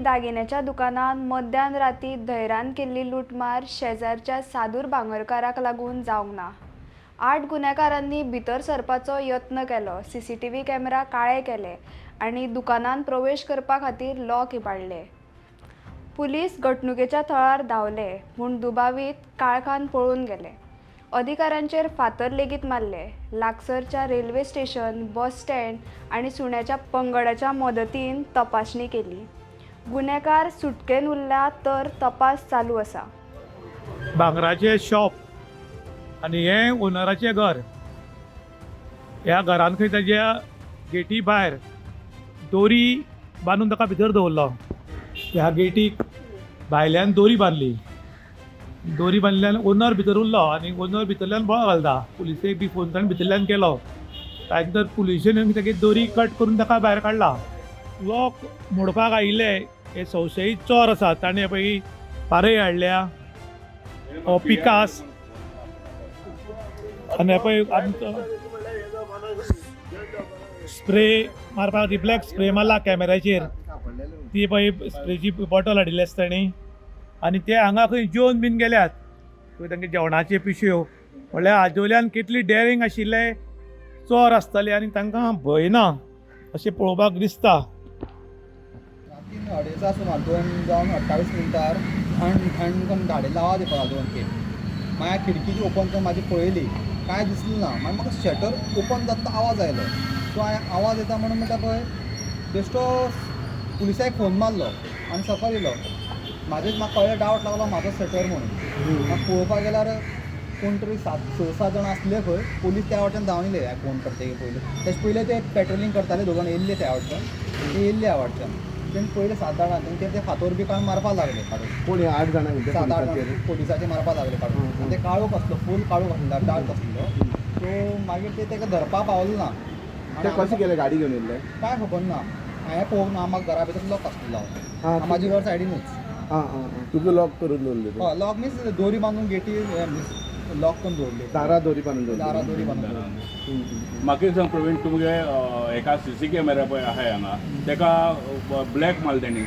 दागिन्याच्या दुकानांत मध्यान राती धैरान केल्ली लुटमार शेजारच्या सादूर भांगरकाराक लागून जावंक ना. 8 गुन्यांवकारांनी भितर सरपाचो यत्न केलो, सीसीटीव्ही कॅमेरा काळे केले आनी दुकानांत प्रवेश करपा खातीर लॉक इबाडले. पुलीस घडणुकेच्या थळार धांवले म्हूण दुबावीत काळखान पळून गेले. अधिकाऱ्यांचेर फातर लेगीत मारले. लागसरच्या रेल्वे स्टेशन, बस स्टँड आनी सुण्याच्या पंगडाच्या मदतीन तपासणी केली. गुन्यांवकार सुटकेन उरला तर तपास चालू आसा. भांगराचें शॉप आनी हें ओनराचें घर. ह्या घरान खंय ताज्या गेटी भायर दोरी बांदून ताका भितर दवरलो. ह्या गेटीक भायल्यान दोरी बांदली. दोरी बांदल्यान ओनर भितर उरलो आनी ओनर भितरल्यान बोवाळ घालता. पुलिसेक बी फोन ताणें भितरल्यान केलो. ताजे नंतर पुलिशेन तागे दोरी कट करून ताका भायर काडला. लॉक मोडपाक आयिल्ले हे संशयीत चोर आसात. ताणें पळय पारय हाडल्या, हो पिकास आनी पळय आमचो स्प्रे मारपाक रिफ्लेक्स स्प्रे मारला कॅमेराचेर. ती पळय स्प्रेची बॉटल हाडिल्ली आसा ताणी. आनी ते हांगा खंय जेवन बीन गेल्यात. पळय तांगे जेवणाच्यो पिशव्यो. म्हणल्यार आजोल्यान कितली डेरींग आशिल्ले चोर आसताले आनी तांकां भंय ना अशें पळोवपाक दिसता. रातीन अडेचा सुमार 2:28 थंड थंड करून धाडिल्लो आवाज येवपाक लागलो 2 खेप. मागीर खिडकी ओपन करून म्हाजी पळयली, कांय दिसलें ना. मागीर म्हाका शटर ओपन जाता तो आवाज आयलो. सो हांवें आवाज येता म्हणून म्हणटा पळय बेश्टो पुलिसाक फोन मारलो आनी सकयल येयलो. म्हाजेच म्हाका कळ्ळें, डावट लागलो म्हाजो शटर म्हणून. मागीर पळोवपाक गेल्यार कोण तरी 7, 6, 7 जाण आसले खंय. पुलीस त्या वाटेन धांवन येयले. हांवें फोन करतकीर पयलीं तेजे पयलीं ते पेट्रोलिंग करताले, दोग जाण येयल्ले त्या वाटच्यान, ते येयल्ले ह्या वाटच्यान. तेणी पयले 7 जाणां तेंचेर ते फातोर बी काडून मारपाक लागले काडून. कोण हे 8 जाणां? 7, 8 जाण पुलिसाचे मारपाक लागले काडून. आनी ते काळोख आसलो, फूल काळोख आसलो, डार्क आसलो. सो मागीर ते ताका धरपाक पावले ना. ते कशें गेले? गाडी घेवन येयल्ले? कांय खबर ना, हांवें पळोवंक ना. म्हाका घरा भितर लॉक आसलो, म्हाजें घर सायडीनूच. आं आं तुजो लॉक करून दवरले? हय, लॉक मिन्स दोरी बांदून गेटी लॉक करून दवरली. दारा दोरी बांदून दवरली? दारा दोरी बांदून दवरली. म्हाका एक सांग प्रवीण, तुमगे एका सीसी कॅमेरा पळय आहा हांगा, तेका ब्लॅक मारला तेणी,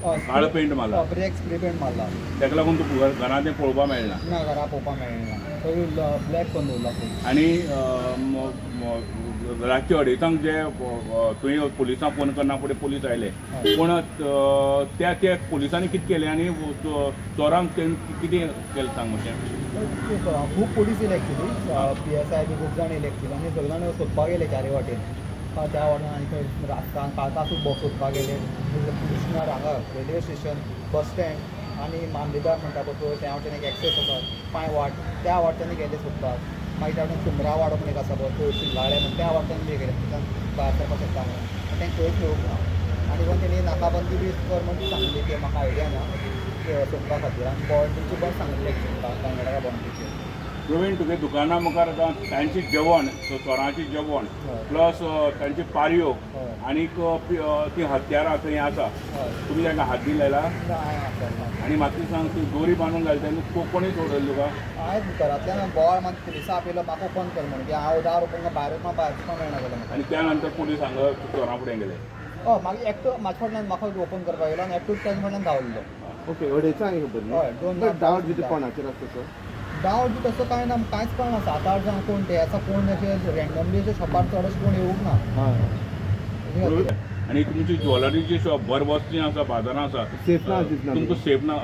काळो पेंट मारला. ब्लॅक स्प्रे पेंट मारला. तेका लागून तुका घरांत तें पळोवपाक मेळना? ना, घरा पळोवपाक मेळना, सगळी ब्लॅक करून दवरला फूल. आनी रातचे अडेचांक जे तुवें पुलिसांक फोन करना फुडें पुलीस आयले, पूण त्या त्या पुलिसांनी कितें केलें आनी चोरांक तेणी कितें केलें सांग मातशें. खूब पुलीस येयले एक्चुली, PSI बी खूब जाण येयले एक्चुली. आनी सगळे जाण सोदपाक गेले चारी वाटेन, त्या वाटेन आनी खंय रास्तान काळखा सोदपाक गेले. पुलिशनर हांगा रेल्वे स्टेशन, बस स्टँड आनी मामलेदार म्हणटा पळय त्या वाटेन एक एक्सेस आसा पांय वाट, त्या वाटेन गेले सोदपाक. मागीर त्या वाटेन सुमरा वाडो म्हण एक आसा पळय थंय शिंगाळे म्हण त्या वाटेन बी गेले, थंयच्यान भायर सरपाक शकता म्हणून. पूण तेंकां खंयच मेळूंक ना. आनी इवन तेणी नाकाबंदी बी कर म्हण सांगली की म्हाका आयडिया ना सोदपा खातीर. आनी बॉन्डीची पण सांगली एक्चुली कर्नाटका बॉन्डीची. प्रवीण, तुगे दुकाना मुखार आतां तांची जेवण, चोरांची जेवण प्लस तांची पारयो आनीक ती हत्यारां थंय आसा, तुमी तांकां हात बी लायला? आनी म्हाका सांग, ती दोरी बांदून घालता तेन्ना कोणी सोडयली तुका? हांवें घरांतल्यान बोवाळ मात पुलिसां आपयलो म्हाका ओपन कर म्हणून, की हांव दार ओपन भायर वचपाक भायर वचपाक मेळना जालें म्हाका. आनी त्या नंतर पुलीस हांगा चोरां फुडें गेले? हय, मागीर एकटो म्हाजे फाटल्यान म्हाका ओपन करपाक गेलो आनी एकटो ताज्या फाटल्यान धांवलो. ओके, अडेचांक खबर? हय, 2. डावट बी कोणाचेर आसा तसो? डावट बी तसो कांय ना, कांयच कळना. 7, 8 जाण कोण ते आसा, कोण अशे रँडमली अशे शॉपार चड अशे कोण येवंक ना. आनी तुमची ज्वेलरीची शॉप भर वस्ती आसा, बाजारां आसा, सेफ ना दिसना? तुमकां सेफ ना?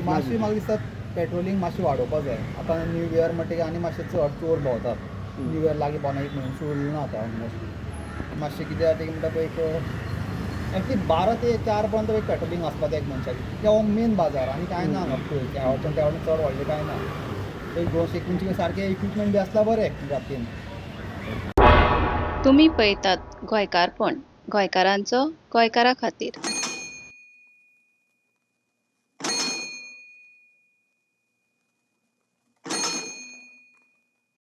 मातशी म्हाका दिसता पेट्रोलिंग मातशी वाडोवपा जाय. आतां न्यू इयर म्हणटकीर आनी मातशे चड चोर भोंवतात. न्यू इयर लागीं पावना, एक म्हयनो सुरू ना आतां ऑलमोस्ट. मातशें कितें जाता म्हणटा पळय, एक ऍटलीस्ट 12 ते 4 पर्यंत एक पेट्रोलिंग आसपा जाय एक मनशाची, कित्याक हो मेन बाजार आनी कांय ना हांगा. पळय त्या वाटेन त्या वाटेन चड व्हडलें कांय ना. एक दोन एक तुमचे सारकें इक्विपमेंट बी आसल्यार बरें रातीन. तुमी पळयतात गोंयकारपण, गोंयकारांचो गोंयकारा खातीर.